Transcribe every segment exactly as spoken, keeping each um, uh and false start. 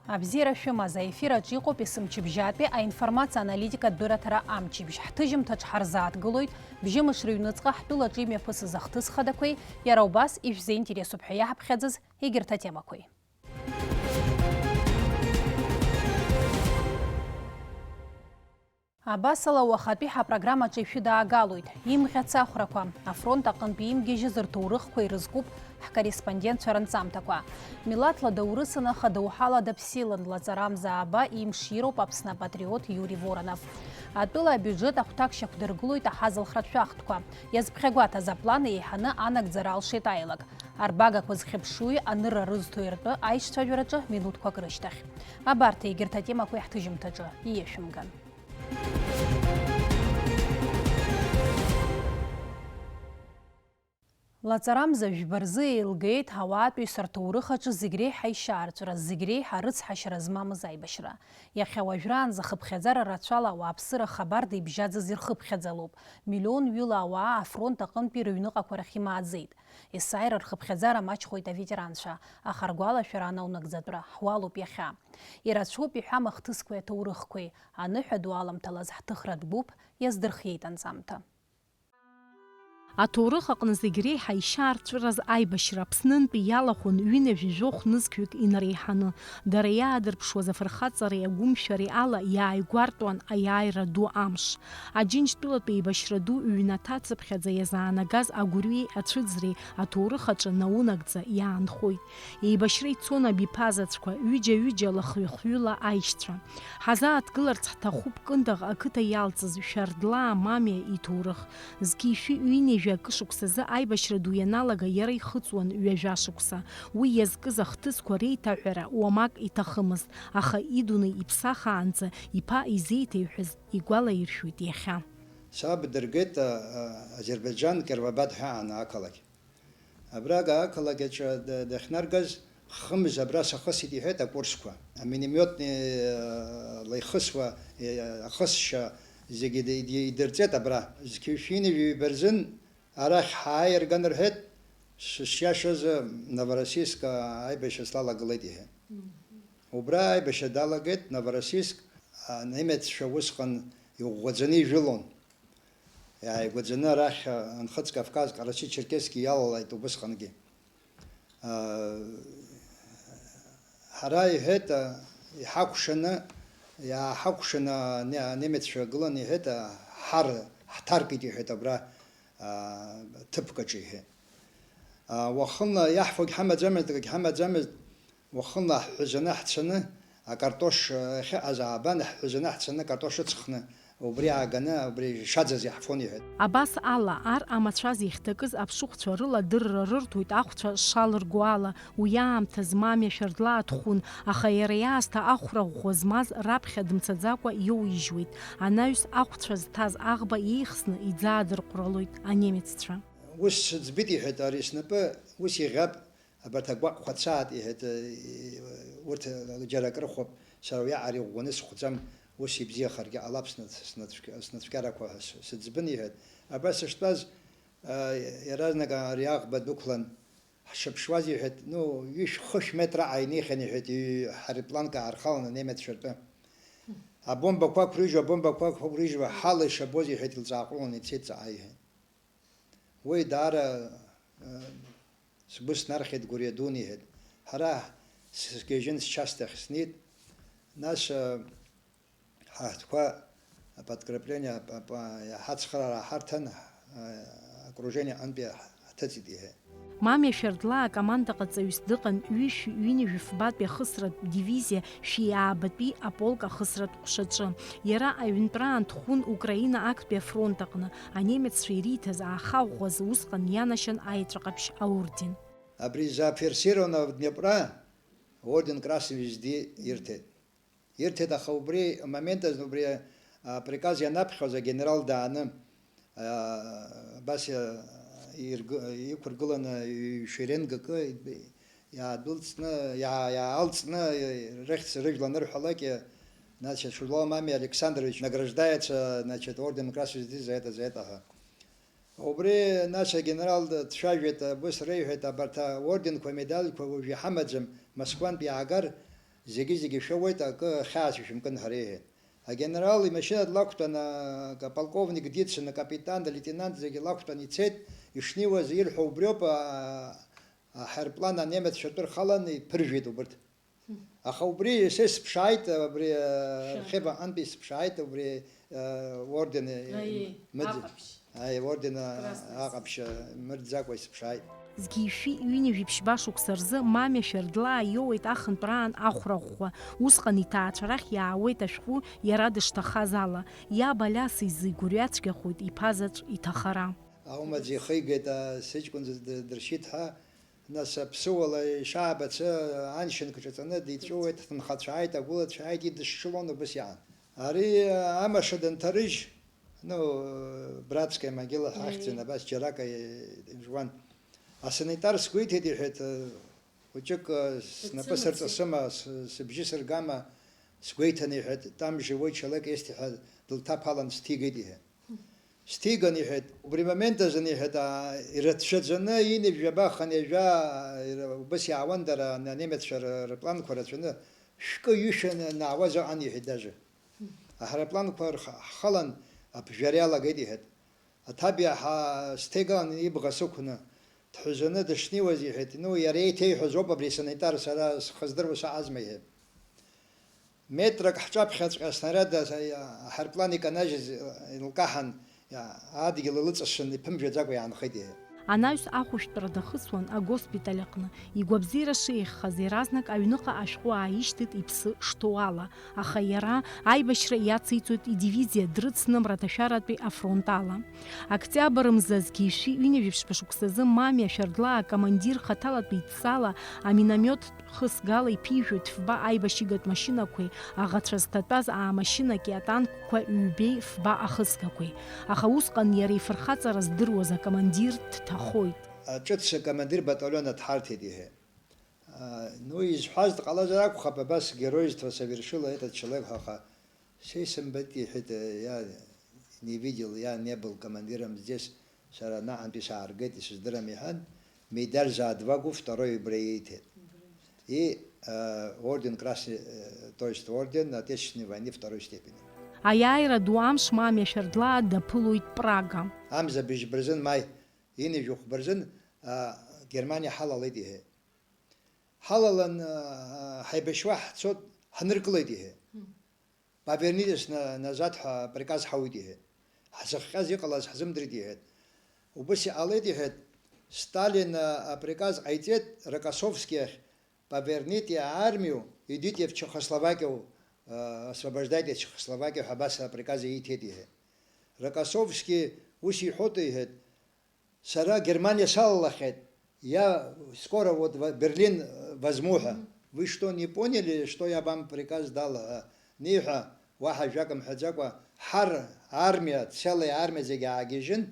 Абзиара шәымаз, аефир аҿы иҟоуп есымчыбжьатәи аинформациа аналитикатә дырраҭара амчыбжь. Ҳҭыжьымҭаҿ ҳарзааҭгылоит, бжьымш рыҩныҵҟа ҳтәылаҿы имҩаԥысыз ахҭыс хадақәеи, иара убас ишәзеинтересуп ҳәа иаҳԥхьаӡаз егьырҭ атемақәеи. Абасала, уахатәи ҳапрограммаҿы ишәыдаагалоит имӷьац ахәрақәа, афронт аҟынтәи имгьежьыз рҭоурыхқәа ирызкуп ҳкорреспондентцәа рынҵамҭақәа. Милаҭла даурысын, аха доуҳала даԥсилан, лаҵарамза ааба имшироуп Аԥсны апатриот Иури Воронов. Атәыла абиуџьет ахәҭак шьақәдыргылоит аҳазылхратә шәахтәқәа. Иазԥхьагәаҭаз аплан еиҳаны анагӡара алшеит аилак. Арбагақәа зхьыԥшуи анырра рызҭои ртәы аишьцәажәараҿы минуҭқәак рышьҭахь. Абарҭ егьырҭ атемақәа иаҳҭыжьымҭаҿы ииашәымган. Лаҵарамза жәба рзы еилгеит ауаатәыҩса рҭоурых аҿы зегь реиҳа ишьаарҵәыра, зегь реиҳа рыцҳашьара змамыз аибашьра. Иахьа уажәраанӡа хыԥхьаӡара рацәала ауааԥсыра хабарда ибжьаӡыз ирхыԥхьаӡалоуп. Миллион ҩыла ауаа афронт аҟынтәи рыҩныҟақәа рахь имааӡеит. Есааира рхыԥхьаӡара маҷхоит аветеранцәа, аха ргәалашәара анаунагӡатәра ҳуалуп иахьа. Ирацәоуп иҳәам ахҭысқәеи аҭоурыхқәеи, аныҳәа ду аламҭалаз ҳҭыхратә гәыԥ иаздырхиеит анҵамҭа. Аҭоурых аҟны зегь реиҳа ишьаарҵәыраз аибашьра Аԥснынтәи иалахәын ҩынҩажәи жәохә нызқьҩык инареиҳаны. Дара иаадырԥшуаз афырхаҵареи агәымшәареи ала иааигәартәуан аиааира ду амш. Аџьынџьтәылатәи еибашьра ду ҩнаҭа цыԥхьаӡа иазаанагаз агәырҩеи ацәыӡреи аҭоурых аҿы наунагӡа иаанхоит. Еибашьра ицон абиԥазаҵәқәа, ҩыџьа-ҩыџьала, хҩы-хҩыла аишьцәа. Ҳазааҭгыларц ҳҭахуп Кындыӷ ақыҭа иалҵыз Шәардлаа Мамиа иҭоурых. Зқьи шәи ҩынҩажәи акы шықәсазы аибашьра ду ианалага иара ихыҵуан ҩажәа шықәса. Уи иазкыз ахҭысқәа реиҭаҳәара уамак иҭахымызт, аха идунеи иԥсахаанӡа иԥа изеиҭеиҳәаз игәалаиршәоит иахьа. Саб дыргеит, а, а, Азербайџан Кировабад ҳәа аан ақалақь. Абрага ақалақь аҿы д-, дахьнаргаз, хымз абра сахысит иҳәеит акурсқәа. Аминомиотни, э, лаихысуа, э, ахысшьа зегьы д-, д-, идырҵеит абра. Зқьи шәи ҩынҩажәи ҩба рзын арахь ҳааирган рҳәеит, ш-, сшиашаз, э, Новороссийск, э, аибашьра слалагылеит иҳәеит. Убра аибашьра далагеит Новороссийск, а, немеццәа усҟан иӷәӷәаӡаны ижәылон. Иааигәаӡаны арахь, а, Нхыҵ Кавказ, Ҟарачы-Черкесск иалалеит убысҟангьы. А, ҳара, иҳәеит, а, иҳакәшаны, иааҳакәшаны, а, не-, анемеццәа гылан, иҳәеит, а, ҳар-, ҳҭаркит, иҳәеит, абра, а, ҭыԥк аҿы, иҳәеит. А, уахынла иаҳфогь ҳамаӡамызт, акгь ҳамаӡамызт, уахынла ҳҳәазаны ҳцаны, акартош, а, ахьыҟаз аабан, ҳҳәазаны ҳцаны акартош ыҵхны, убри ааганы, убри шаӡаз иаҳфон, иҳәеит. Абас ала, ар амацәаз иахьҭакыз аԥшыхәцәа рыла адырра рырҭоит ахәцәа шалырго ала, уи аамҭаз Мамиа Шәардлаа дхәын, аха иара иаасҭа ахәра ӷәӷәа змаз раԥхьа дымцаӡакәа иоуижьуеит. Анаҩс ахәцәа зҭаз аӷба еихсны иӡаадырҟәралоит анемеццәа. Ус сыӡбит, иҳәеит, ари снапы ус иӷьап, абарҭ агәаҟқәа цаат, иҳәеит, урҭ џьара акрыхәап, сара уиаҟара иӷәӷәаны схәӡам, ус ибзиахаргьы ҟалап сна-, снацәк-, снацәкьарақәа ҳәа с-, сыӡбын, иҳәеит. Абра сыштәаз, а, иаразнак ари аӷба дәықәлан, ҳшыԥшуаз, иҳәеит, ну, ҩышә-хышә метр аҟара инихьан, иҳәеит, ҩ-, ҳаирпланк аархаланы анемеццәа ртәы. Абомбақәа ықәрыжьуа, абомбақәа ықәрыжьуа, ҳала ишабоз, иҳәеит, илҵааҟәылан ицеит ҵаҟа, иҳәеит. Уи даара, э, сгәы снархьит, гәырҩа дуун, иҳәеит. Ҳара сгьежьын, счасҭахь снеит. Нас, э, ҳаҳҭқәа аподкрепление, ап-, ап-, ҳацхраара ҳарҭан, э, окружение аҟынтәи ҳҭыҵит, иҳәеит. Мамиа Шәардлаа акомандаҟаҵаҩыс дыҟан ҩышә-, ҩынҩажәи фбатәи ахысратә дивизиа шәи аабатәи аполк ахысратә ҟәшаҿы. Иара аҩнтәраан дхәын Украина актәи афронт аҟны, анемеццәа ириҭаз аахаӷәӷәа азы усҟан ианашьан аеҵәа ҟаԥшь аорден. Абри за форсированного Днепра орден Красной Звезды ирҭеит. Ирҭеит, аха убри амомент азы, убри априказ ианаԥхьоз агенерал дааны, а, абас иа-, ирг-, иқәыргыланы ишеренгакы иаадәылҵны, иаа-, иаалҵны, рыхьӡ-рыжәла анырҳәалак, значит, Шәардлаа Мамиа Александрович награждается, значит, орденом Красной Звезды за это, за это, ага. Убри, нас, агенерал дцәажәеит, абыс реиҳәеит, абарҭ аорденқәа, амедальқәа уажә иҳамаӡам, Москвантә иаагар, Зегьы-зегьы шәоуеит, акы хьаас ишәымкын, ҳәа реиҳәеит. Агенерал имашьына длақәтәан, а, аполковник дицын, акапитан, алеитенант зегьы лақәтәан ицеит, ишнеиуаз ирҳәо убриоуп, а, аҳаирплан анемеццәа ртәы рхалан иԥыржәеит убырҭ. Аха убри са исыԥшааит, абри, а, Шәа. Архив аҟынтәи исыԥшааит, убри, а, орден, э, Аиеи, мыӡ-, аҟаԥшь. Аиеи, орден, а, Красный. Аҟаԥшь, а, мырӡакәа исыԥшааит. Зқьи шәи ҩынҩажәи ԥшьба шықәса рзы Мамиа Шьардлаа иоуеит ахынтәраан ахәра ӷәӷәа. Усҟан иҭаацәа рахь иаауеит ашәҟәы иара дышҭахаз ала. Иаб Алиас изы игәырҩа цәгьахоит иԥа заҵә иҭахара. Аумаӡа ихигеит, а, сыҷкәын д-, дыршьит ҳәа, нас аԥсыуала ишаабац, а, аншьынк ҿаҵаны диҵәыуеит, дынхацәааит, агәылацәааит, идышшылон, убыс иаан. Ари, а, амаша дынҭарыжь, ну, братская могила ҳахьӡын, Аиеи. Абас џьарак, а, ижуан. Асанитар сгәеиҭеит, иҳәеит, а, хәыҷык, а, снапы Дцымцеит. Сырҵысыма, с-, сыбжьы сыргама, сгәеиҭан, иҳәеит, там живой человек есть ҳәа дылҭаԥалан сҭигеит, иҳәеит. Сҭиган, иҳәеит, убри амомент азын, иҳәеит, аа, ирацәаӡаны инажәаба, хынҩажәа, аа, ира-, убыс иаауан дара, ан-, анемеццәа р-, рыпланқәа рацәаны, шәкы ҩышәа на-, наауаз ыҟан, иҳәеит, даже. Аҳаирпланқәа рх-, ҳхылан, аԥжәара иалагеит, иҳәеит. Аҭабиа ҳа-, сҭеигалан ибӷа сықәны, дҳәазаны дышнеиуаз, иҳәеит, ну, иара еиҭеиҳәаз ауп абри санитар, сара схы здыруа саҟазма, иҳәеит. Метрак ҳҿаԥхьаҵәҟьа аснарад аҳаирплан иканажьыз илкаҳан, адгьыл илыҵашьын, иԥымжәаӡакәа иаанхеит, иҳәеит. Анаҩс ахәышәтәра дахысуан агоспиталь аҟны. Игәабзиара шеиӷьхаз иаразнак аҩныҟа ашәҟәы ааишьҭит иԥсы шҭоу ала, аха иара аибашьра иациҵоит идивизиа дрыцны Мраҭашәаратәи афронт ала. Октиабр мза зқьи шәи ҩынҩажәи ԥшьба шықәсазы Мамиа Шьардлаа акомандир хаҭалатәи идҵала аминомиот хысгала иԥижәоит фба аибашьыгатә машьынақәеи аӷацәа зҭатәаз аамашьынаки атанкқәа ҩбеи фба ахысгақәеи. Аха усҟан иара ифырхаҵара здыруаз акомандир дҭахоит. Ҿыц акомандир баталиона дҳарҭеит, иҳәеит. А, ну, изҳәаз дҟалазар акәхап, абас геройство совершила этот человек, аха са исымбеит, иҳәеит, я не видел, я не был командиром здесь, сара анаҟантәи сааргеит, исыздырам, иҳәан, медаль за отвагу второй убра ииҭеит. И, э, орден Красный, э, то есть орден Отечественной войны второй степени. Аиааира ду амш Мамиа Шьардлаа даԥылоит Прага. Амза быжьба рзын, маи ҩынҩажәи хәба рзын, а, Германиа ҳалалеит, иҳәеит. Ҳалалан, а, ҳаибашьуа ҳцот, ҳныркылеит, иҳәеит. Повернитесь на-, назад ҳәа априказ ҳауит, иҳәеит. Ҳзыхҟьаз иҟалаз ҳзымдырит, иҳәеит. Убыс иҟалеит, иҳәеит. Сталин, а, априказ ҟаиҵеит Рокоссовски иахь, поверните армию, идите в Чехословакию, а, освобождайте Чехословакию ҳәа абас априказ ииҭеит, иҳәеит. Рокоссовски ус иҳәоит, иҳәеит. Сара Германиа салалахьеит, я скоро вот в-, Берлин, э, возьму ҳәа. Вы что, не поняли, что я вам приказ дал, ҳәа аниҳәа, уаҳа ажәак мҳәаӡакәа, ҳар армиа, целая армиа зегьы аагьежьын,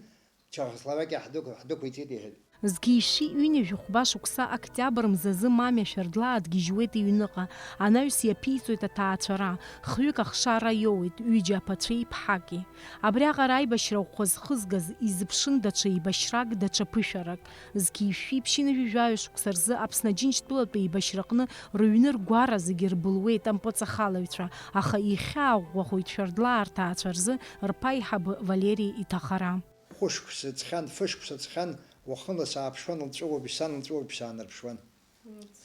Чехословакиа ҳдәықә-, ҳдәықәиҵеит, иҳәеит. Зқьи шәи ҩынҩажәи хәба шықәса октиабр мзазы Мамиа Шьардлаа дгьежьуеит иҩныҟа, анаҩс иаԥиҵоит аҭаацәара, хҩык ахшара иоуеит, ҩыџьа аԥацәеи ԥҳаки. Абриаҟара аибашьра ӷәӷәа зхызгаз изыԥшын даҽа еибашьрак, даҽа ԥышәарак. Зқьи шәи ԥшьынҩажәи жәаҩа шықәса рзы Аԥсны Аџьынџьтәылатәи еибашьраҟны рыҩны ргәара зегьы рбылуеит ампыҵахалаҩцәа, аха ихьаа ӷәӷәахоит Шьардлаа рҭаацәа рзы рԥа аиҳабы Валери иҭахара. Хәышықәса ҵхьан, фышықәса ҵхьан, уахынла сааԥшуан, лҵәыуабжь сан, лҵәыуабжь саанарԥшуан.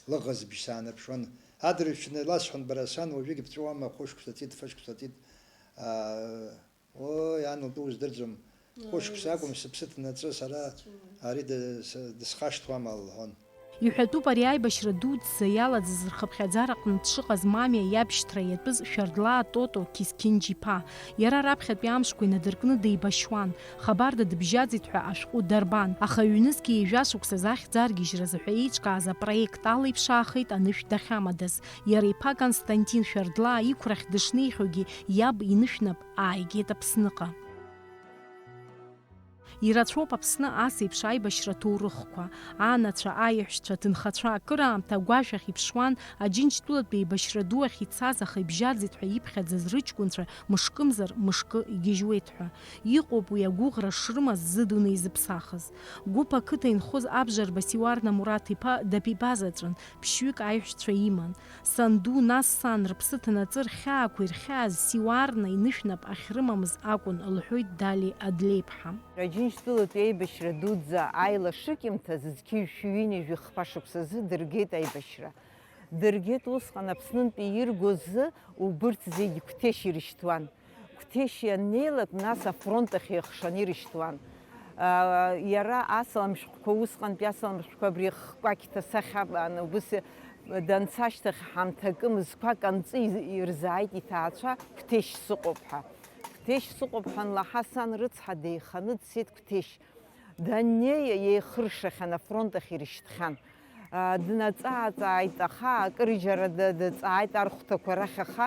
Лыӷызбжь саанарԥшуан. Адырҩаҽны иласҳәон, бара сан, уажәыгь бҵәыуама, хәышықәса ҵит, фышықәса ҵит. Аа, Ой, ан лтәы уздырӡом. Ой, Хәышықәса акәым, сыԥсы ҭнаҵы, сара ари ды-, с-, дысхашҭуама, лҳәон. Иҳәатәуп ари аибашьра дуӡӡа иалаӡыз рхыԥхьаӡараҟны дшыҟаз Мамиа иабшьҭра иатәыз Шәардлаа Тото Қьысқьынџь иԥа. Иара раԥхьатәи амшқәа инадыркны деибашьуан, хабарда дыбжьаӡит ҳәа ашәҟәы дарбан, аха ҩнызқьи ҩажәа шықәсазы ахьӡ аргьежьразы ҳәа еиҿкааз апроект ала иԥшаахеит анышә дахьамадаз. Иара иԥа Константин Шәардлаа иқәрахь дышнеихьоугьы иаб инышәнап ааигеит Аԥсныҟа. Ирацәоуп Аԥсны ас еиԥш аибашьра ҭоурыхқәа. Анацәа, аиҳәшьцәа, аҭынхацәа акыраамҭа агәашә ахь иԥшуан, Аџьынџьтәылатә еибашьра ду ахь ицаз, аха ибжьаӡит ҳәа иԥхьаӡаз рыҷкәынцәа мышкымзар мышкы игьежьуеит ҳәа. Иҟоуп уи агәыӷра шрымаз зыдунеи зыԥсахыз. Гәыԥ ақыҭа инхоз абжарба Сиуарна Мураҭ-иԥа Дапипа заҵәын, ԥшьҩык аиҳәшьцәа иман. Санду, нас сан рыԥсы ҭанаҵы рхьаақәа ирхьааз Сиуарна инышәнап ахьрымамыз акәын, лҳәоит Дали Адлеиԥҳа. Аџьынџьтәылатәи аибашьра дуӡӡа аилашыкьымҭаз зқьи жәшәи ҩынҩажәи хԥа шықәсазы дыргеит аибашьра. Дыргеит усҟан Аԥснынтәи ирго зы убырҭ зегь Қәҭешь ирышьҭуан. Қәҭешь ианнеилак, нас афронт ахь еихшаны ирышьҭуан. Иара асалам шәҟәқәа, усҟантәи асалам шәҟәқәа абри хкәакьҭа сахьа, убыс данца ашьҭахь ҳамҭакы мызқәак анҵы ирзааит иҭаацәа Қәҭешь сыҟоуп ҳәа. Қәҭешь сыҟоуп ҳәа анлаҳа, сан рыцҳа деиханы дцеит Қәҭешь. Даннеи, еихыршахьан, афронт ахь ирышьҭхьан. Днаҵааҵааит, аха акырџьара дҵааит архәҭақәа рахь, аха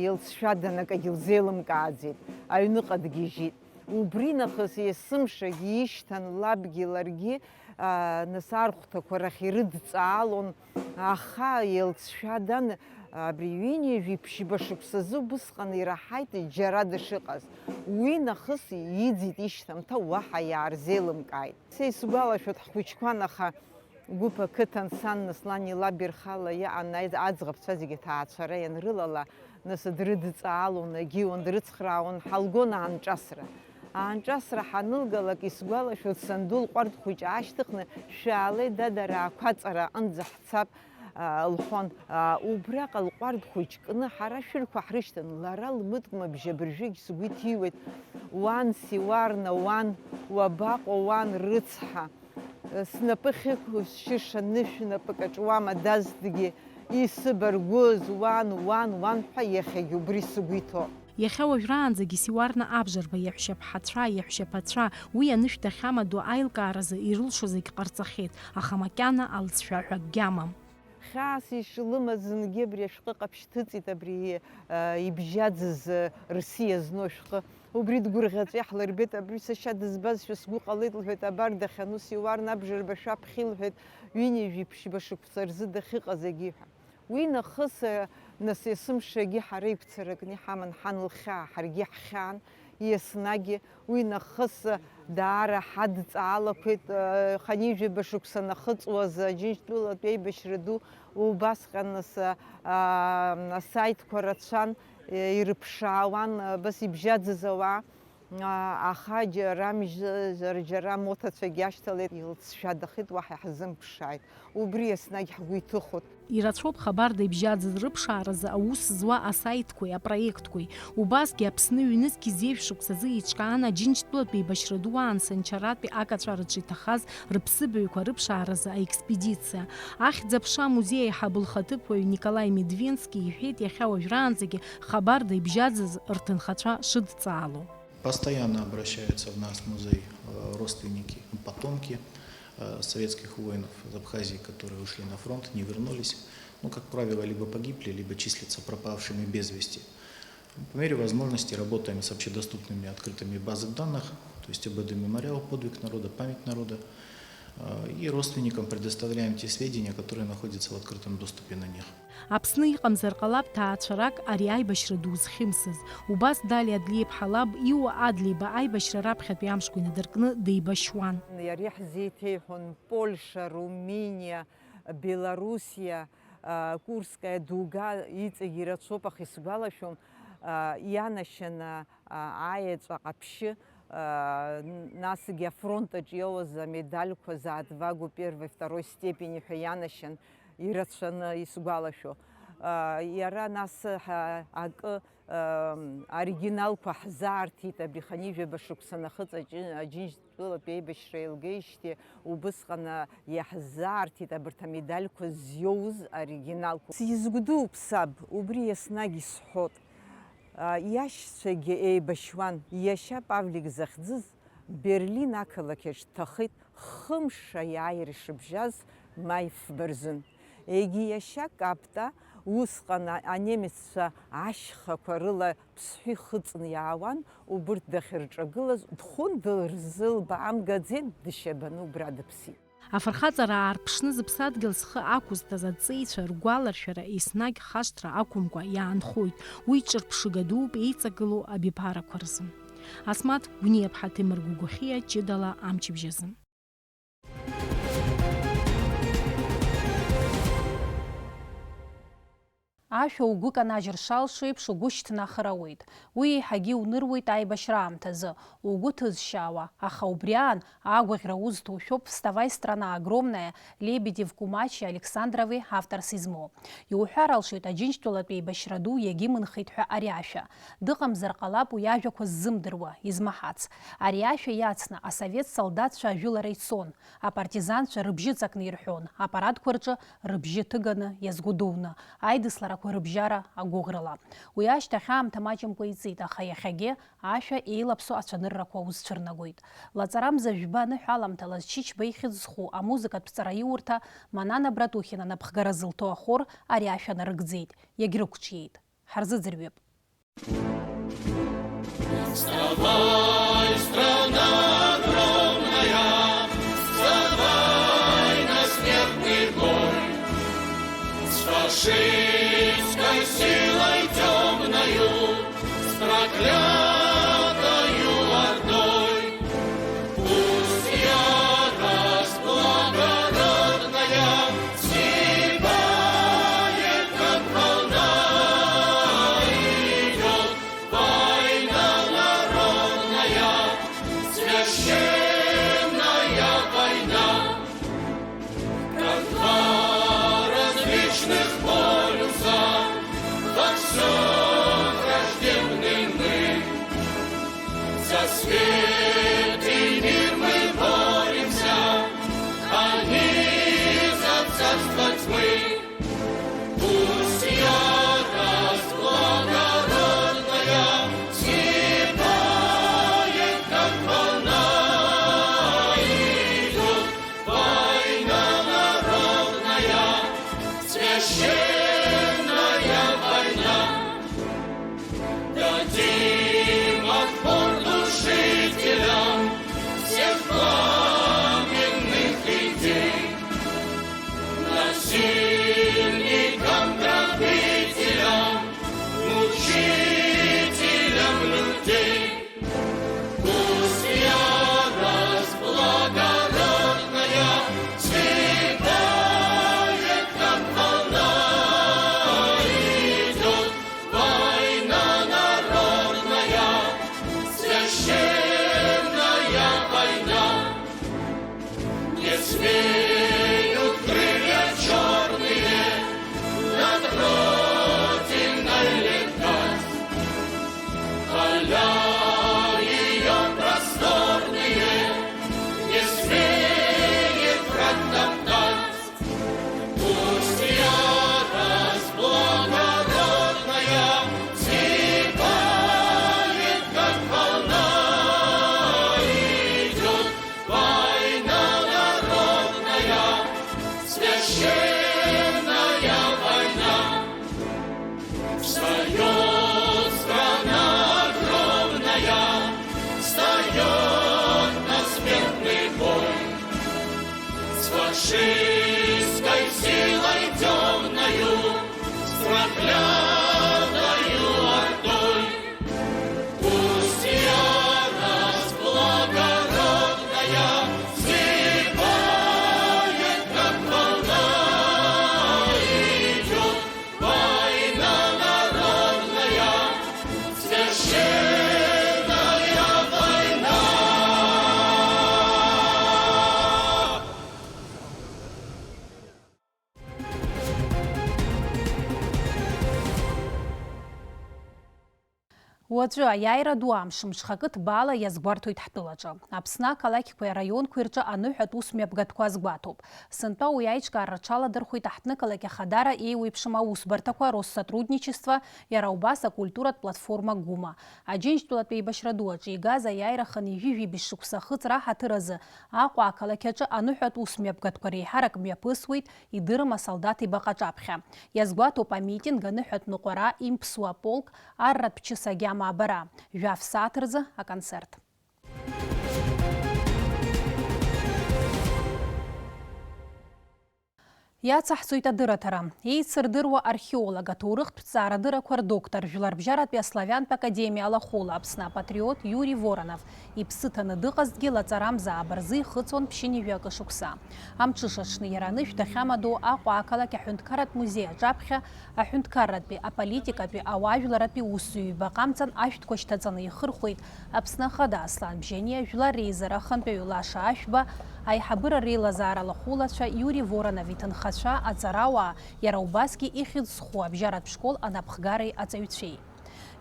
илҵшәадан акагьы лзеилымкааӡеит, аҩныҟа дгьежьит. Убри нахыс есымшагь ишьҭан лабгьы ларгьы, нас архәҭақәа рахь ирыдҵаалон, аха илҵшәадан, абри ҩынҩажәи ԥшьба шықәсазы убысҟан ираҳаит џьара дышыҟаз. Уи нахыс иӡит ишьҭамҭа, уаҳа иаарзеилымкааит. Са исгәалашәоит, ҳхәыҷқәан, аха гәыԥ ақыҭан сан, нас лани лаби рхала иҟан аиз-, аӡӷабцәа зегьы ҭаацәара ианрылала, нас дрыдҵаалон, агьиуан, дрыцхраауан, ҳалгон аанҿасра. Аанҿасра ҳанылгалак, исгәалашәоит, санду лҟәардә хәыҷ аашьҭыхны, шәаалеи, дад, ара ақәаҵара аҟынӡа ҳцап, лҳәон. Убраҟа лҟәардә хәыҷ кны ҳара шәырқәа ҳрышьҭан, лара лмыткәма бжьы абыржәгь сгәы иҭиуеит, уан, Сиуарна, уан, уабаҟоу, уан, рыцҳа? Снапы ахьықәсшьыша нышә напык аҿуама дазҭгьы, исыбаргәыз уан, уан, уан ҳәа иахьагь убри сыгәы иҭоуп. Иахьа уажәраанӡагьы Сиуарна абжарба иаҳәшьаԥҳацәа, иаҳәшьаԥацәа, уи анышә дахьамадоу аилкааразы ирылшо зегь ҟарҵахьеит, аха макьана алҵшәа ҳәа акгьы амам. Хьаас ишылымаз зынгьы абри ашәҟәы ҟаԥшь ҭыҵит, абри, а, ибжьаӡыз, а, рсиа зну ашәҟәы. Убри дгәырӷьаҵәа иаҳлырбеит, абри сашьа дызбазшәа сгәы ҟалеит, лҳәеит, абар дахьану Сиуарна абжарба шәаԥхьа, лҳәеит, ҩынҩажәи ԥшьба шықәса рзы дахьыҟаз егьи ҳәа. Уи нахыс, а, нас есымшагьы ҳара игәцаракны иҳаман ҳан лхьаа, ҳаргьы ҳхьаан, еснагь уи нахыс даара ҳадҵаалақәеит, ханижәаба шықәса нахыҵуаз Аџьынџьтәылатә еибашьра ду, убасҟан нас, аа, асаитқәа рацәан, ирыԥшаауан, абас ибжьаӡыз ауаа, аа, аха џьара мыжь-, џьара, џьара моҭацәагьы ашьҭалеит, илҵшәадахеит, уаҳа иаҳзымԥшааит. Убри еснагь ҳгәы иҭыхоит. Ирацәоуп хабарда ибжьаӡыз рыԥшааразы аус зуа асаитқәеи апроектқәеи. Убасгьы Аԥсны ҩнызқь зеижә шықәсазы еиҿкаан Аџьынџьтәылатәи еибашьра ду аан Санчаратәи акаҵәараҿы иҭахаз рыԥсыбаҩқәа рыԥшааразы аекспедициа. Ахьӡ-аԥша амузеи аиҳабы лхаҭыԥуаҩ Николаи Медвенски иҳәеит, иахьа уажәраанӡагьы хабарда ибжьаӡыз рҭынхацәа шыдҵаало. Постоянно обращаются в наш музей, э, родственники, потомки, э, советских воинов из Абхазии, которые ушли на фронт, не вернулись. Ну, как правило, либо погибли, либо числятся пропавшими без вести. По мере возможности работаем с общедоступными открытыми базами данных, то есть ОБД Мемориал, Подвиг народа, Память народа. Э, и родственникам предоставляем те сведения, которые находятся в открытом доступе на них. Аԥсны иҟамзар ҟалап ҭаацәарак ари аибашьра ду зхьымсыз. Убас Дали Адлеиԥҳа лаб Иуа Адлеиба аибашьра раԥхьатәи амшқәа инадыркны деибашьуан. Иара иаҳзеиҭеиҳәон Польша, Румыниа, Белоруссиа, а, Курская дуга, иҵегь ирацәоуп, аха исгәалашәом, а, ианашьаны, а, аеҵәа ҟаԥшьы, а, н-, насгьы афронт аҿы иоуаз амедальқәа за отвагу первой, второй степени ҳәа ианашьан, ирацәаны исгәалашәо. А, иара нас ҳа-, акы, ам, оригиналқәа ҳзаарҭеит, абри ханижәаба шықәса нахыҵ аҷы-, Аџьынџьтәылатә еибашьра еилгеижьҭеи убысҟан, а, иаҳзаарҭеит абарҭ амедальқәа зиоуз оригиналқәа. Сизгәдууп саб, убри еснагь исҳәот. А, иашьцәагьы еибашьуан. Иашьа Павлик захьӡыз Берлин ақалақь аҿы дҭахеит, хымш аиааира ишыбжьаз, маи фба рзын. Егьи иашьа Капта усҟан а-, анемеццәа ашьхақәа рыла Ԥсҳәы ихыҵны иаауан, убырҭ дахьырҿагылаз дхәын, дырзылбаамгаӡеит, дшьабаны убра дыԥсит. Афырхаҵара аарԥшны зыԥсадгьыл зхы ақәызҵаз аҵеицәа ргәаларшәара еснагь хашҭра ақәымкәа иаанхоит, уи ҿырԥшыга дууп еиҵагылоу абиԥарақәа рзы. Асмаҭ Гәниаԥҳа, Ҭемыр Гәыгәхьиа, ҷыдала амчыбжь азы. Ашәа угәы канажьыр шалшо еиԥш угәы шьҭнахыр ауеит. Уи еиҳагьы иуныруеит аибашьра аамҭазы, угәы ҭызшьаауа, аха убри аан агәаӷьра узҭо шәоуп «Вставай, страна огромная», Лебедев, Кумачи, Александрови авторс измоу. Иуҳәар алшоит, Аџьынџьтәылатә еибашьра ду иагьымынхеит ҳәа ари ашәа. Дыҟамзар ҟалап уи ажәақәа ззымдыруа, измаҳац. Ари ашәа иацны асовет солдатцәа ажәылара ицон, апартизанцәа рыбжьы ҵакны ирҳәон, апарадқәа рҿы рыбжьы ҭыганы иазгәыдуны, аидысларақәа рыбжьара агәыӷрала. Уи ашьҭахь аамҭа маҷымкәа иҵит, аха иахьагьы ашәа еилаԥсо ацәаныррақәа узцәырнагоит. Лаҵарамза жәба аныҳәа аламҭалаз Чичба ихьӡ зху амузыкатә ҵараиурҭа Манана Братухина напхгара зылҭо ахор ари ашәа нарыгӡеит, иагьрықәҿиеит. Ҳарзыӡырҩып. Вставай, страна огромная, вставай на смертный бой. С фашистской силой тёмною, с проклятою ордой. Пусть ярость благородная стебает, как волна идёт война народная, священная война. Как два различных полюса во всём враждебны мы. За свет и мир мы боремся, а не за царство тьмы. Пусть ярость благородная стебает, как волна идёт война народная, священная война. Дадим отпор душителям всех пламенных идей, насильникам, грабителям, мучителям людей. Пусть ярость благородная стебает, как волна идёт война народная, священная война. Не смеют крылья чёрные над Родиной летать, поля её просторные не смеет враг топтать. Пусть ярость благородная стебает, как волна идёт война народная, священная война. Встаёт страна огромная, встаёт на смертный бой. С фашистской силой тёмною, с проклятою ордой. Пусть ярость благородная стебает, как волна идёт война народная, священная война. Уаҵәы, аиааира ду амш, мҽхакы ҭбаала иазгәарҭоит ҳтәылаҿы. Аԥсны ақалақьқәеи араионқәеи рҿы аныҳәатә ус мҩаԥгатәқәа азгәаҭоуп. Сынтәа уи аиҿкаара аҽаладырхәит аҳҭнықалақь Ахадара еиуеиԥшым аусбарҭақәа Россотрудничество, иара убас акультуратә платформа Гума. Аџьынџьтәылатә еибашьра ду аҿы игаз аиааира хынҩажәи жәибжь шықәса ахыҵра аҳаҭыр азы Аҟәа ақалақь аҿы аныҳәатә ус мҩаԥгатәқәа реиҳарак мҩаԥысуеит, идырым асолдаҭ ибаҟа аҿаԥхьа. Иазгәаҭоуп амитинг аныҳәатә ныҟәара, имԥсуа аполк, арратә чыс агьама абара, жәаф сааҭ рзы аконцерт. Иацаҳҵоит адырраҭара. Еицырдыруа археолог, аҭоурыхтә ҭҵаарадыррақәа рдоктор, Жәларбжьаратәи аславиантә академиа алахәыла Аԥсны апатриот Иури Воронов иԥсы ҭаны дыҟазҭгьы, лаҵарамза ааба рзы ихыҵуан ԥшьынҩажәи акы шықәса. Амҽыша аҽны иара анышә дахьамадоу Аҟәа ақалақь аҳәынҭқарратә музеи аҿаԥхьа аҳәынҭқарратәи, аполитикатәи, ауаажәларратәи усзуҩ ҩба ҟамҵан ашәҭқәа шьҭаҵаны ихырхәеит Аԥсны Ахада Аслан Бжьаниа, Жәлар Реизара Ахантәаҩы Лаша Ашәба, аиҳабыра реилазаара алахәылацәа, Иури Воронов иҭынхацәа, аҵарауаа, иара убасгьы ихьӡ зху абжьаратә школ анапхгареи аҵаҩцәеи.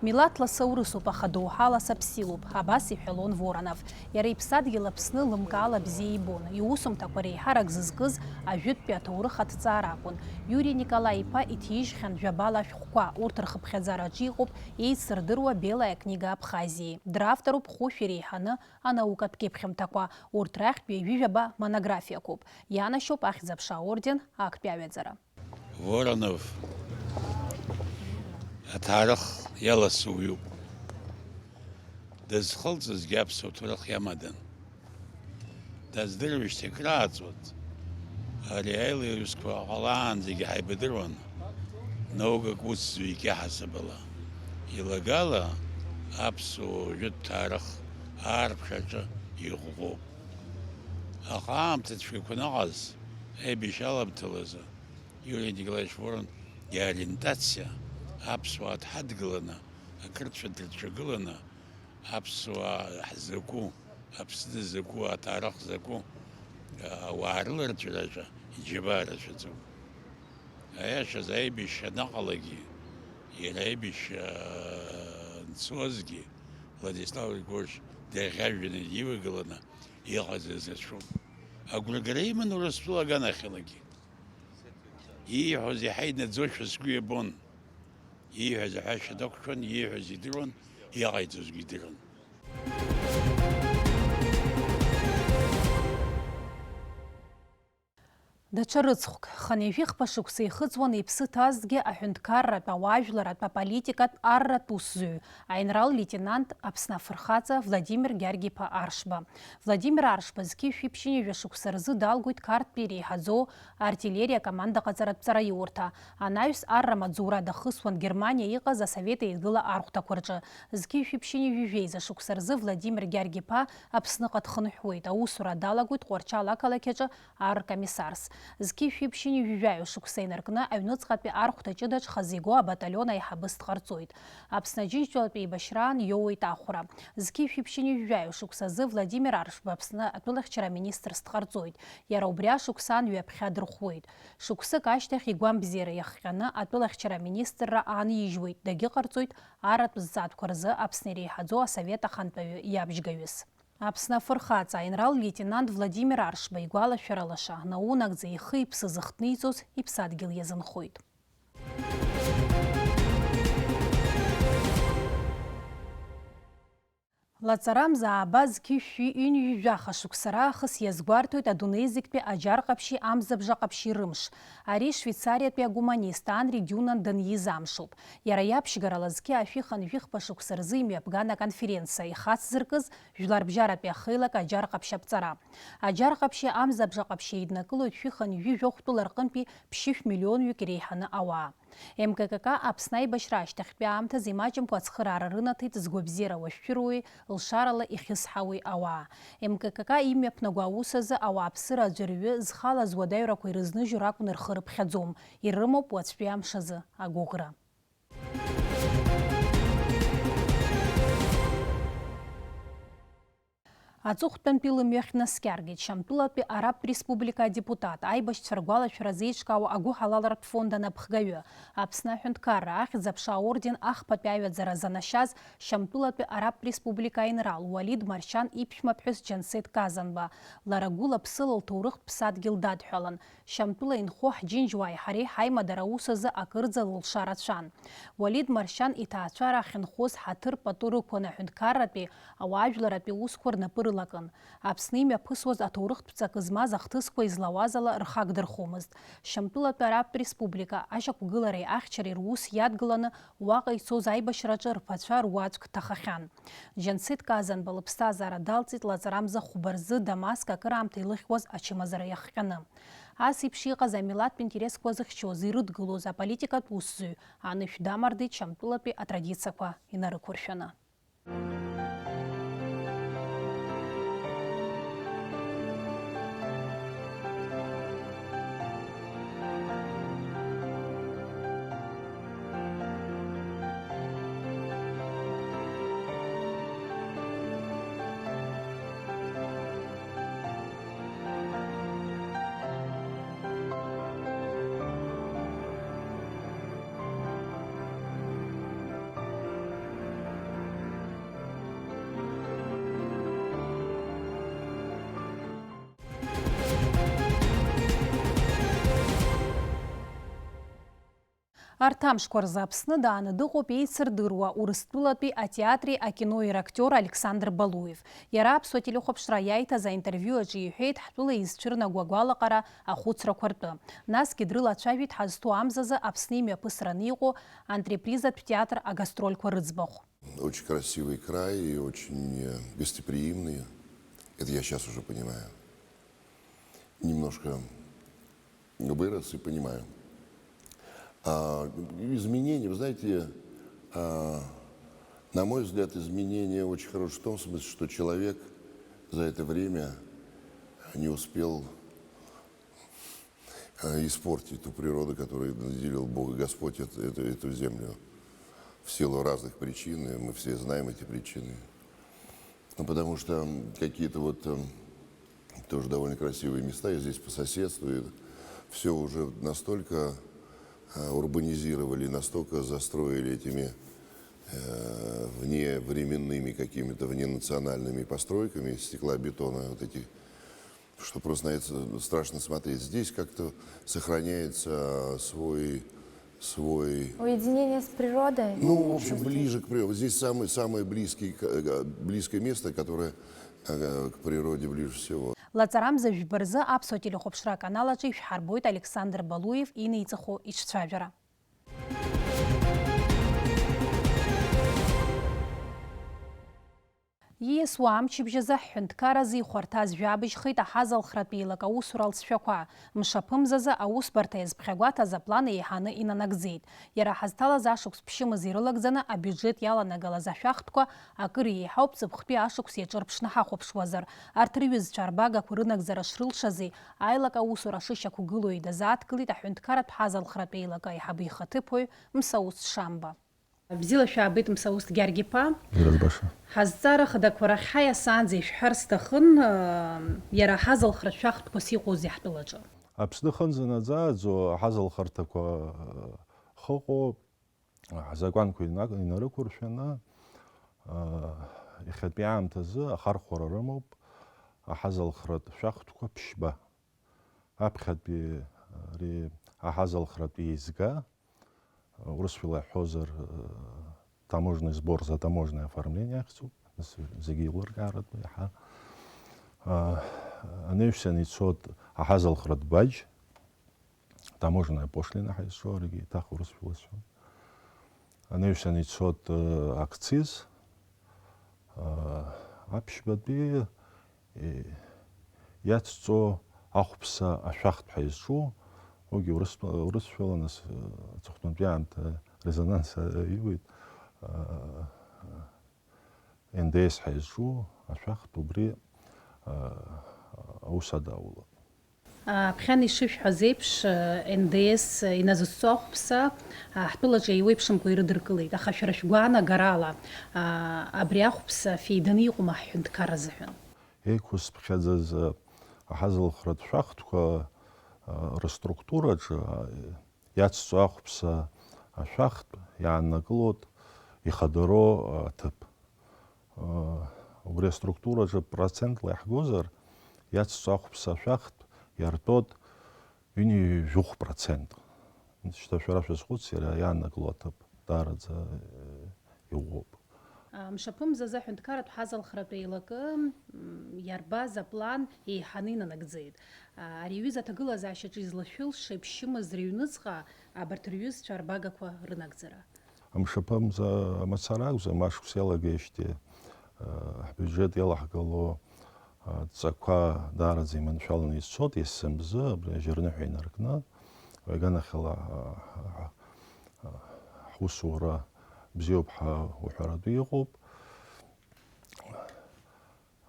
Милаҭла саурысуп, аха доуҳала саԥсилоуп, абас иҳәалон Воронов. Иара иԥсадгьыл Аԥсны лымкаала бзиа ибон. Иусумҭақәа реиҳарак зызкыз ажәытәтәи аҭоурых аҭҵаара акәын. Иури Николаи-иԥа иҭижьхьан жәабала ашәҟәқәа, урҭ рхыԥхьаӡараҿы иҟоуп еицырдыруа Белая книга Абхазии. Дравторуп хәышә иреиҳаны анаукатә кьыԥхьымҭақәа, урҭ рахьтә ҩажәи жәаба монографиақәоуп. Ианашьоуп Ахьӡ-аԥша аорден актәи аҩаӡара. Воронов аҭаарых иаласу уаҩуп. Дызхылҵызгьы аԥсуа ҭоурых иамадан. Даздыруеижьҭеи акрааҵуан, ари аилаҩрызқәа ҟалаанӡагьы ҳаибадыруан, наукак усзуҩык иаҳасабала. Илагала аԥсуа жәытә ҭаарых аарԥхьаҿы иӷәӷәоуп. Аха аамҭа цәгьақәа аныҟаз, аибашьра аламҭалазы, Иури Николаевич Воронов иориентациа аԥсуаа дҳадгыланы, ақырҭцәа дырцәагыланы, аԥсуаа ҳзакәу, Аԥсны закәу, аҭаарых закәу, ауаа рыларҵәараҿы иџьабаа рацәаӡоуп. Аиашаз, аибашьра анаҟалагьы, иара аибашьра анцозгьы, Владислав Григорьевич дырӷьажәҩаны дивагыланы иҟаз ирацәоуп. Агәрагара иман Урыстәыла аганахьалагьы. Ииҳәоз иаҳа инаӡошәа сгәы иабон. Ииҳәаз аҳәашьа дақәшәон, ииҳәоз идыруан, иҟаиҵозгьы идыруан. Даҽа рыцхәк, хынҩажәи хԥа шықәса ихыҵуан иԥсы ҭазҭгьы аҳәынҭқарратә, ауаажәларратә, аполитикатә, арратә усзуҩ, аинрал-леитенант, Аԥсны афырхаҵа Владимир Гьаргь-иԥа Аршба. Владимир Аршба зқьи жәшәи ԥшьынҩажәа шықәса рзы далгоит Қарҭтәи иреиҳаӡоу артиллериа акомандаҟаҵаратә ҵараиурҭа. Анаҩс арра амаҵзура дахысуан Германиа иҟаз Асовет Еидгыла архәҭақәа рҿы. Зқьи жәшәи ԥшьынҩажәи жәеиза шықәса рзы Владимир Гьаргь-иԥа Аԥсныҟа дхынҳәуеит. Аусура далагоит Тҟәарчал ақалақь аҿы аркомиссарс. Зқьи жәшәи ԥшьынҩажәи жәаҩа шықәса инаркны аҩныҵҟатәи архәҭа ҷыдаҿ хазы игоу абаталион аиҳабыс дҟарҵоит. Аԥсны Аџьынџьтәылатәи еибашьраан иоуеит ахәра. Зқьи жәшәи ԥшьынҩажәи жәаҩа шықәсазы Владимир Аршба Аԥсны атәылахьчара аминистрс дҟарҵоит. Иара убри ашықәсан ҩаԥхьа дырхәуеит. Шықәсык ашьҭахь игәамбзиара иахҟьаны атәылахьчара аминистрра аанижьуеит, дагьыҟарҵоит арратә зҵаатәқәа рзы Аԥсны иреиҳаӡоу асовет ахантәаҩы иабжьгаҩыс. Аԥсны афырхаҵа, аинрал-леитенант Владимир Аршба игәалашәара лаша, наунагӡа ихы-иԥсы зыхҭниҵоз иԥсадгьыл иазынхоит. Лаҵарамза ааба зқьи жәшәи ҩынҩажәи жәаха шықәса раахыс иазгәарҭоит адунеи зегьтәи аџьар ҟаԥшьи амзабжа ҟаԥшьи рымш. Ари Швеицариатәи агуманист Анри Диунан данииз амшоуп. Иара иаԥшьгарала зқьи жәшәи хынҩажәи хԥа шықәса рзы имҩаԥган аконференциа ихацзыркыз Жәларбжьаратәи ахеилак аџьар ҟаԥшь аԥҵара. Аџьар ҟаԥшьи амзабжа ҟаԥшьи еиднакылоит шәи хынҩажәи жәохә тәыла рҟынтәи ԥшьышә миллионҩык иреиҳаны ауаа. М К К К Аԥсны аибашьра ашьҭахьтәи аамҭазы имаҷымкәа ацхыраара рынаҭеит згәабзиара уашәшәыруеи лшарала ихьысҳауеи ауаа. М К К К имҩаԥнаго аус азы ауааԥсыра аӡәырҩы зхалаз уадаҩрақәа ирызныжьу ракәны рхы рыԥхьаӡом, ирымоуп уаҵәтәи амш азы агәыӷра. Аҵыхәтәантәи лымҩахь днаскьаргеит Шьамтәылатәи Арабтә Республика адепутат, аибашьцәа ргәалашәара зеиҿкаауа агәыҳалалратә фонд анапхгаҩы, Аԥсны аҳәынҭқарра Ахьӡ-аԥша аорден ахԥатәи аҩаӡара занашьаз Шьамтәылатәи Арабтә Республика аинрал Уалид Маршьан иԥшәмаԥҳәыс Џьансеҭ Казанба. Лара гәыла-ԥсыла лҭоурыхтә ԥсадгьыл дадҳәалан. Шьамтәыла инхо ҳџьынџьуааи ҳареи ҳаимадара аус азы акырӡа лылша рацәан. Уалид Маршьан иҭаацәара ахьынхоз ҳаҭыр пату рықәын аҳәынҭқарратәи, ауаажәларратәи усқәа рнапы рылакын. Аԥсны имҩаԥысуаз аҭоурыхтә ҵакы змаз ахҭысқәа излауаз ала рхы агдырхомызт. Шьамтәылатәи Арабтә Республика ашьақәгылареи ахьчареи рус иадгыланы уаҟа ицоз аибашьраҿы рԥацәа руаӡәк дҭахахьан. Џьансеҭ Казанба лыԥсҭазаара далҵит лаҵарамза хәба рзы Дамаск акыраамҭа илыхьуаз ачымазара иахҟьаны. Ас еиԥш иҟаз амилаҭтә интересқәа зыхьчоз, ирыдгылоз аполитикатә усзуҩ анышә дамардеит Шьамтәылатәи атрадициақәа инарықәыршәаны. Арҭ амшқәа рзы Аԥсны дааны дыҟоуп еицырдыруа Урыстәылатәи атеатри акинои рактиор Александр Балуев. Иара Аԥсуа телехәаԥшра иаиҭаз аинтервиу аҿы иҳәеит ҳтәыла изцәырнаго агәалаҟара ахәыцрақәа ртәы. Насгьы дрылацәажәеит ҳазҭоу амзазы Аԥсны имҩаԥысраны иҟоу антрепризатә театр агастрольқәа рыӡбахә. Очень красивый край и очень, э, гостеприимный. Это я щас уже понимаю. Немножко вырос и понимаю. А, изменения, вы знаете, а, на мой взгляд, изменения очень хорошие в том смысле, что человек за это время не успел э, испортить ту природу, которую наделил Бог и Господь эт-, эту, эту землю в силу разных причин, и мы все знаем эти причины. Ну, потому что, м, какие-то вот, м, тоже довольно красивые места, я здесь по соседству, и всё уже настолько, э, урбанизировали, настолько застроили этими, э, вневременными какими-то, вненациональными постройками из стекла, бетона, вот эти что просто на это страшно смотреть. Здесь как-то сохраняется свой, свой Уединение с природой? Ну, в общем, ближе к природе. Вот здесь самый, самое близкий к-, э, близкое место, которое, э, к природе ближе всего. Лаҵарамза жәба рзы Аԥсуа телехәаԥшра аканал аҿы ишәҳарбоит Александр Балуев инеиҵыху иҿцәажәара. Ииасуа амчыбжь азы ҳҳәынҭқарразы ихәарҭаз жәабжьхеит аҳазалхратә еилак аусура алҵшәақәа. Мшаԥымзазы аусбарҭа иазԥхьагәаҭаз аплан еиҳаны инанагӡеит. Иара ҳазҭалаз ашықәс ԥшьымз ирылагӡаны абиуџьет иаланагалаз ашәахтәқәа акыр еиҳауп ҵыԥхтәи ашықәс иаҿырԥшны ҳахәаԥшуазар. Арҭ рҩызцәа арбагақәа рынагӡара шрылшази, аилак аусура шышьақәгылоуи дазааҭгылеит аҳәынҭқарратә ҳазалхратә еилак аиҳабы ихаҭыԥуаҩ Мсаусҭ Шамба. Бзиала шәаабеит, Мсаусҭ Гьаргь-иԥа. Бзиара збаша. Ҳазҵаара хадақәа рахь ҳаиасаанӡа ишәҳәар сҭахын, ыы, иара аҳазалхратә шәахтәқәас иҟоузеи ҳтәылаҿы? Аԥсны хынӡа наӡааӡо аҳазалхарҭақәа, ыы, хыҟоуп, ҳзакәанқәа инак-, инарықәыршәаны, ыы, иахьатәи аамҭазы ахархәара рымоуп аҳазалхратә шәахтәқәа ԥшьба. Аԥхьатәи ари аҳазалхратә еизга, урысшәала иаҳҳәозар, таможенный сбор за таможенное оформление ахьӡуп, нас зегьы еилыркааратәы иаҳа. Анаҩсан ицоит аҳазалхратә баџь, таможенная пошлина ҳәа изҿу, аригьы еиҭах урысшәала сҳәон. Анаҩсан ицоит, акциз, аԥшьбатәи, иацҵо ахәԥса ашәахтә ҳәа изҿу, уигьы урыс-, урысшәала, нас, аҵыхәтәантәи аамҭа резонанс аиуеит, Н Д С ҳәа изҿу ашәахтә убри аус адаулоит. Ԥхьан ишышәҳәаз еиԥш, Н Д С иназыцҵо ахәԥса ҳтәылаҿы еиуеиԥшымкәа ирыдыркылеит, аха шәара шәгәаанагарала, абри ахәԥса феиданы иҟоума ҳҳәынҭқарра азыҳәан? еиқәызԥхьаӡаз аҳазалхратә шәахтәқәа рыструктураҿы иацҵо ахәԥса ашәахтә иааннакылоит ихадароу аҭыԥ. Убри аструктураҿы процентла иаҳгозар, иацҵо ахәԥса ашәахтә иартәоит ҩынҩажәи жәохә процент. Шьҭа шәара шәазхәыц, иара иааннакыло аҭыԥ даараӡа иӷәӷәоуп. Мшаԥымзазы аҳәынҭқарратә ҳазалхратә еилакы иарбаз аплан еиҳаны инанагӡеит. Ари аҩыза аҭагылазаашьаҿы излашәылшеи ԥшьымз рыҩныҵҟа абарҭ рҩызцәа арбагақәа рынагӡара? Мшаԥымза мацара акәзар, ашықәс иалагеижьҭеи ҳбиуџьет иалаҳгало адҵақәа даараӡа иманшәаланы ицоит, есымзы абри ажьырныҳәа инаркны, уи аганахьала ҳусура бзиоуп ҳәа уҳәаратәы иҟоуп.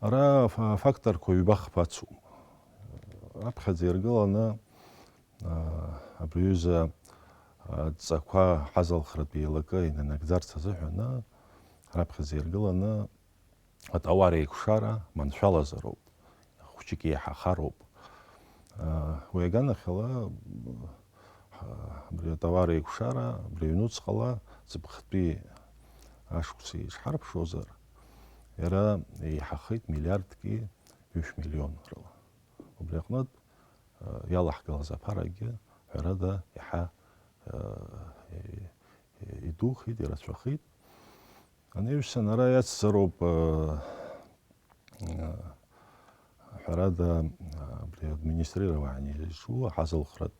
Ара афакторқәа ҩба-хԥа ацуп. Раԥхьаӡа иргыланы абри аҩыза адҵақәа ҳазалхратә еилакы инанагӡарц азыҳәан, раԥхьаӡа иргыланы атауар еиқәшара маншәалазароуп, хәыҷык еиҳахароуп. Уи аганахьала, абри атауар еиқәшара абри аҩнуҵҟала ҵыԥхтәи ашықәс ишҳарԥшуазар, иара еиҳахеит миллиардки ҩышә миллионрала. Убри аҟнытә иалаҳгалаз аԥарагьы, ҳәарада, иаҳа идухеит, ирацәахеит. Анаҩсан ара иацзароуп, ҳәарада, абри администрирование изҿу, аҳазалхратә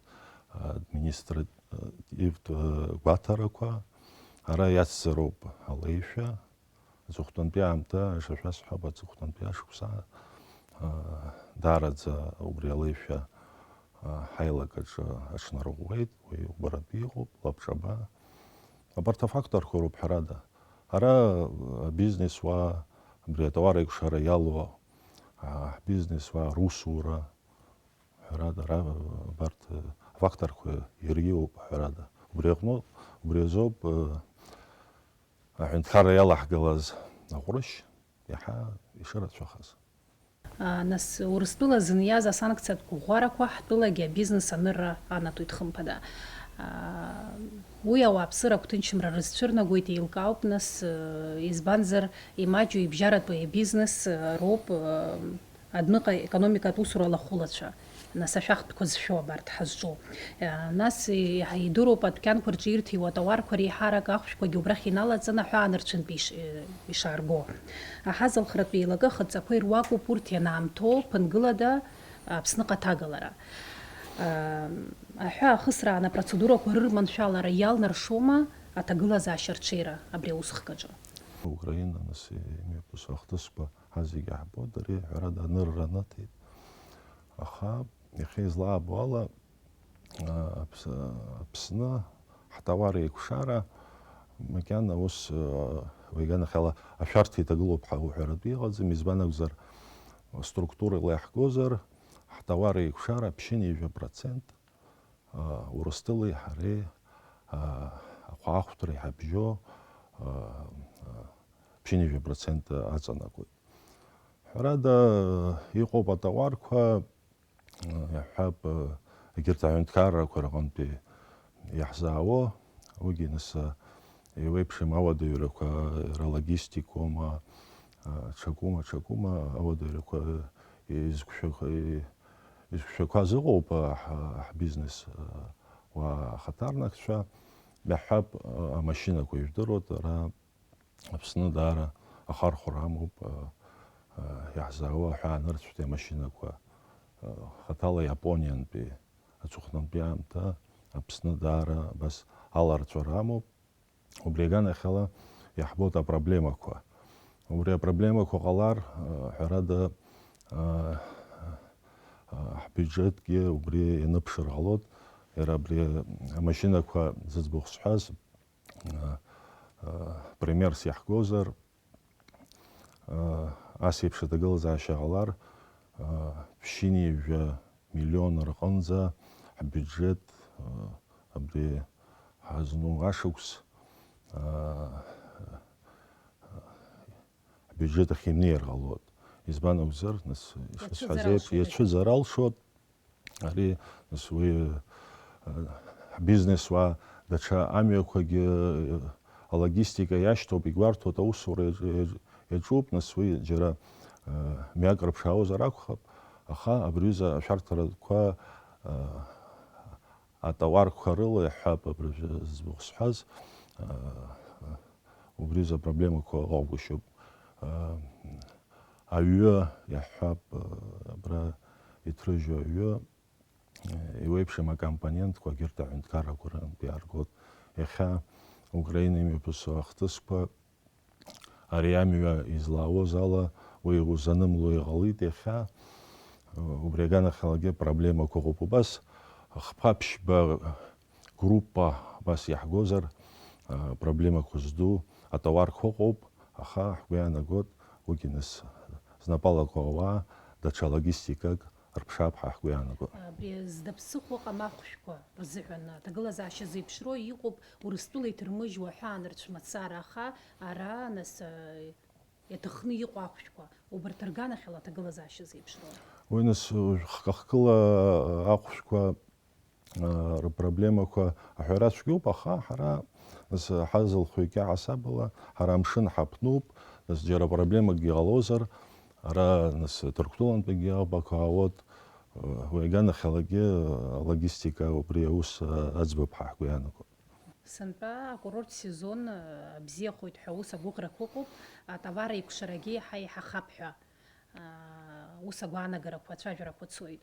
административтә гәаҭарақәа, ара иацзароуп алеишәа, аҵыхәтәантәи аамҭа, шашәасҳәап, аҵыхәтәантәи ашықәса, даараӡа убри алеишәа ҳаилак аҿы аҽнарӷәӷәеит, уи убаратәы иҟоуп, лабҿаба. Абарҭ афакторқәа роуп, ҳәарада. Ара абизнес уаа, абри атауар еиқәшара иалоу, ҳбизнес уаа русура, ҳәарада, ара абарҭ афакторқәа иргьоуп, ҳәарада. Убри аҟны, убри азоуп аҳәынҭқарра иалаҳгалаз аҟәрышь иаҳа ишырацәахаз. Нас Урыстәыла зыниаз асанкциатә қәыӷәӷәарақәа ҳтәылагьы абизнес анырра анаҭоит, хымԥада. Уи ауааԥсыра агәҭынчымра рызцәырнагоит, еилкаауп, нас, избанзар, имаҷу ибжьаратәи абизнес роуп адәныҟа економикатә усура алахәылацәа, нас ашәахтәқәа зшәо абарҭ ҳазҿу. Нас, еиҳа идыруп, адәқьанқәа рҿы ирҭиуа атауарқәа реиҳарак ахәшәқәагьы убрахь иналаҵаны аҳәаанырцәынтә иш-, ишаарго. Аҳазалхратә еилакы ахыдҵақәа ируакуп урҭ ианаамҭоу ԥынгылада Аԥсныҟа аҭагалара. Аҳәаа ахысраан апроцедурақәа рырманшәалара иалнаршома аҭагылазаашьа арҽеира абри аусхк аҿы? Украина, нас, имҩаԥысуа ахҭысқәа ҳазегьы ҳбоит, ари, ҳәарада, анырра анаҭеит. Аха, иахьа излаабо ала, Аԥс-, Аԥсны ҳтауар еиқәшара макьана ус, уи аганахьала ашәарҭа иҭагылоуп ҳәа уҳәаратәы иҟаӡам, избан акәзар, структурала иаҳгозар, ҳтауар еиқәшара ԥшьынҩажәа процент, Урыстәылеи ҳареи, ахәаахәҭреи ҳабжьо, ԥшьынҩажәа процент аҵанакуеит. Ҳәарада, иҟоуп атауарқәа, иаҳҳәап, егьырҭ аҳәынҭқаррақәа рҟынтәи иаҳзаауа, уигьы нас еиуеиԥшым ауадаҩрақәа, иара логистикоума, ҽакума, ҽакума ауадаҩрақәа изқәшәақәа, изқәшәақәаз ыҟоуп ҳ-, ҳбизнес уаа ахаҭарнакцәа. Иаҳҳәап, амашьынақәа ижәдыруеит, ара Аԥсны даара ахархәара амоуп, а, а, иаҳзаауа аҳәаанырцәтәи амашьынақәа, а, хаҭала Иапониантәи аҵыхәтәантәи аамҭа Аԥсны даара абас аларҵәара амоуп. Убри аганахьала иаҳбоит апроблемақәа. Убри апроблемақәа ҟалар, а, ҳәарада, а, а, ҳбиуџьетгьы убри ианыԥшыр ҟалоит. Иара абри амашьынақәа зыӡбахә сҳәаз, примерс иаҳгозар, ас еиԥш аҭагылазаашьа ҟалар, ԥшьынҩажәа миллион рҟынӡа ҳбиуџьет абри ҳазну ашықәс ҳбиуџьет ахь имнеир ҟалоит. Избан акәзар, нас, ишысҳәаз еиԥш, иацәыӡыр алшоит. Ари, нас, уи, э, ҳбизнес-уаа даҽа амҩақәагьы, э, алогистика иашьҭоуп, игәарҭоит, аусура иаҿ-, иаҿ-, иаҿуп, нас, уи џьара, э, мҩак рыԥшаауазар акәхап, аха абри аҩыза ашәарҭарақәа, э, атауарқәа рыла иаҳҳәап, абыржәы зыӡбахә сҳәаз, э, убри аҩыза апроблемақәа ыҟагәышьоуп. Э, аҩы иаҳҳәап, э, абра иҭрыжьу аҩы, э, иуеиԥшым акомпонентқәа, егьырҭ аҳәынҭқаррақәа рынтә иааргоит. Иахьа Украина имҩаԥысуа ахҭысқәа ари амҩа излаауаз ала уи узанымло иҟалеит. Иахьа, э, убри аганахьалагьы проблемақәа ыҟоуп. Убас хԥа-ԥшьба группа абас иаҳгозар, а, проблемақәа зду атауарқәа ыҟоуп, аха ҳгәы иаанагоит, уигьы нас знапалақәа ауаа даҽа логистикак рԥшаап ҳәа ҳгәы иаанагоит. Абри зда ԥсыхәа ыҟам ахәшәқәа рзыҳәан аҭагылазаашьа зеиԥшроу иҟоуп, Урыстәыла иҭырмыжьуа ҳәа анырцә мацара, аха ара, нас, а, иаҭахны иҟоу ахәшәқәа, убарҭ рганахьала аҭагылазаашьа зеиԥшроу. Уи, нас, уажә хкахкыла ахәшәқәа рпроблемақәа аҳәара цәгьоуп, аха ҳара, нас, ҳазылхо икьаҳасабала, ҳара амшын ҳаԥнуп, нас, џьара проблемакгьы ҟалозар, ара, нас, Ҭырқәтәылантәигьы абақәа аауеит, уи аганахьалагьы алогистика убри аус аӡбап ҳәа ҳгәы иаанагоит. Сынтәа акурорт сезон, э, бзиахоит ҳәа ус агәыӷрақәа ыҟоуп, атовар еикәшарагьы еиҳа еиҳахап ҳәа, э, ус агәаанагарақәа, ацәажәарақәа цоит.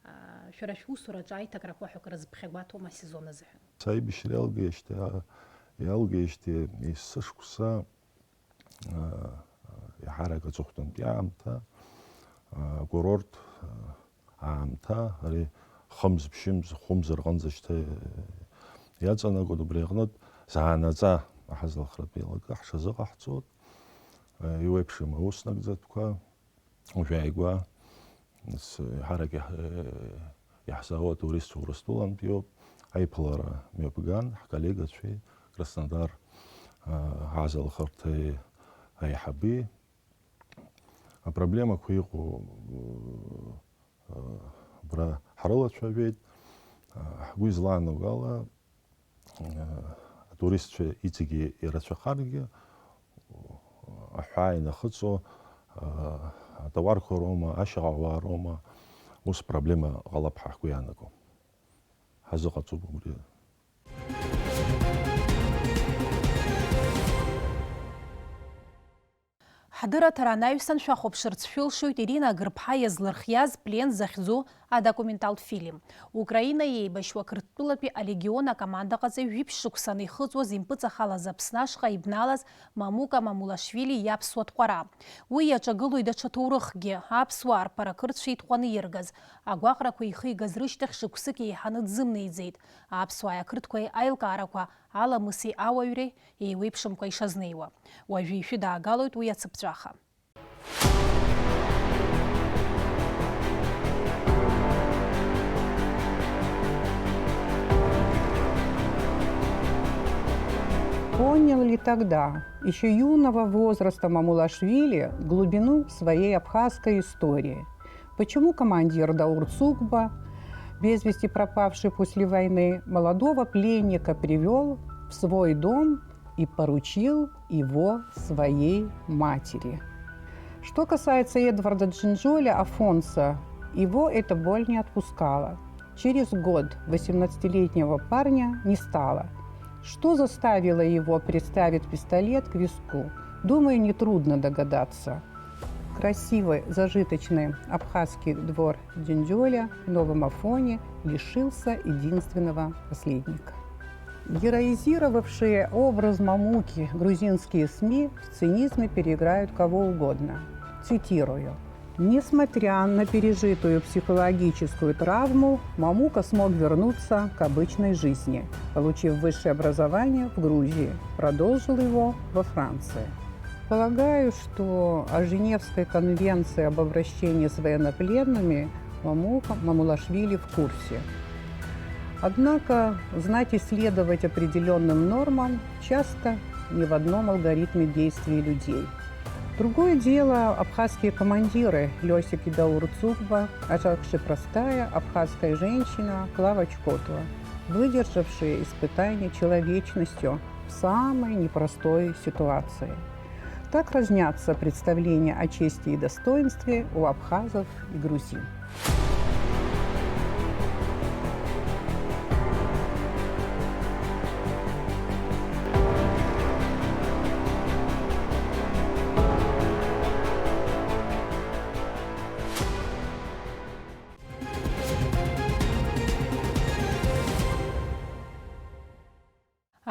Э, шәара шәусураҿы аиҭакрақәа ҳәа акры зыԥхьагәаҭоума асезон азыҳәан? Саибашьра иалгеижьҭеи, а, иалгеижьҭеи есышықәса, а, а, еиҳарак аҵыхәтәантәи аамҭа, а, акурорт, а, аамҭа, ари хымз, ԥшьымз, хәымз рҟынӡа шьҭа иаҵанакуеит, убри аҟнытә заанаҵа аҳазлахратә еилакы ҳҽазыҟаҳҵоит. Иуеиԥшым аус нагӡатәқәа, уажәааигәа, с-, ҳарак иаҳ-, иаҳзаауа атуристцәа Урыстәылантәиоуп, аиԥылара мҩаԥган, ҳколлегацәеи Краснодар, а, аҳазалхырҭеи аиҳаби. Апроблемақәа иҟоу, э, убра ҳрылацәажәеит. Э, ҳгәы излаанаго ала, э, атуристцәа иҵегьы ирацәахаргьы, аҳәаа инахыҵуа, э, атауарқәа роума, ашьаҟауаа роума, ус проблема ҟалап ҳәа ҳгәы иаанаго. Ҳазыҟаҵоуп убри. Ҳдырраҭара анаҩсан шәахәаԥшырц шәылшоит Ирина Агырԥҳа иазлырхиаз Плен захьӡу адокументалтә фильм. Украина еибашьуа Қырҭтәылатәи алегион акомандаҟаҵаҩ жәиԥшь шықәса анихыҵуаз импыҵахалаз Аԥсны ашҟа ибналаз Мамука Мамулашвили иаԥсуа ҭҟәара. Уи иаҿагылоит даҽа ҭоурыхкгьы, аԥсуаа рԥарақырҭцәа итҟәаны иргаз, агәаҟрақәа ихигаз рышьҭахь шықәсык еиҳаны дзымнеиӡеит. Аԥсуааи ақырҭқәеи аилкаарақәа аламыси ауаҩреи еиуеиԥшымкәа ишазнеиуа. Уажәы ишәыдаагалоит уи ацыԥҵәаха. Понял ли тогда, еще юного возраста Мамулашвили, глубину своей абхазской истории? Почему командир Даур Цугба, без вести пропавший после войны, молодого пленника привёл в свой дом и поручил его своей матери? Что касается Эдварда Джинджоля Афонса, его эта боль не отпускала. Через год восемнадцатилетнего парня не стало. Что заставило его приставить пистолет к виску? Думаю, нетрудно догадаться. Красивый, зажиточный абхазский двор Джинджоля в Новом Афоне лишился единственного наследника. Героизировавшие образ Мамуки грузинские СМИ в цинизме переиграют кого угодно. Цитирую: «Несмотря на пережитую психологическую травму, Мамука смог вернуться к обычной жизни, получив высшее образование в Грузии, продолжил его во Франции». Полагаю, что о Женевской конвенции об обращении с военнопленными Мамука Мамулашвили в курсе. Однако знать и следовать определённым нормам часто не в одном алгоритме действий людей. Другое дело абхазские командиры Лёсик и Даур Цугба, а также простая абхазская женщина Клава Чкотова, выдержавшие испытание человечностью в самой непростой ситуации. Так разнятся представления о чести и достоинстве у абхазов и грузин.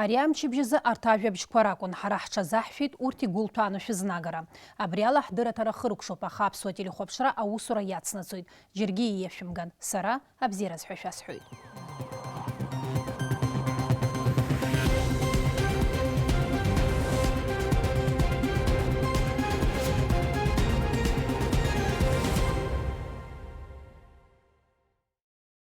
Ари амчыбжьазы арҭ ажәабжьқәа ракәын ҳара ҳҽазаҳшәеит, урҭ игәылҭәааны шәызнагара. Абри ала ҳдырраҭара хыркәшоуп, аха Аԥсуа телехәаԥшра аусура иацнаҵоит. Џьаргьы ииашәымган. Сара абзиараз ҳәа шәасҳәоит.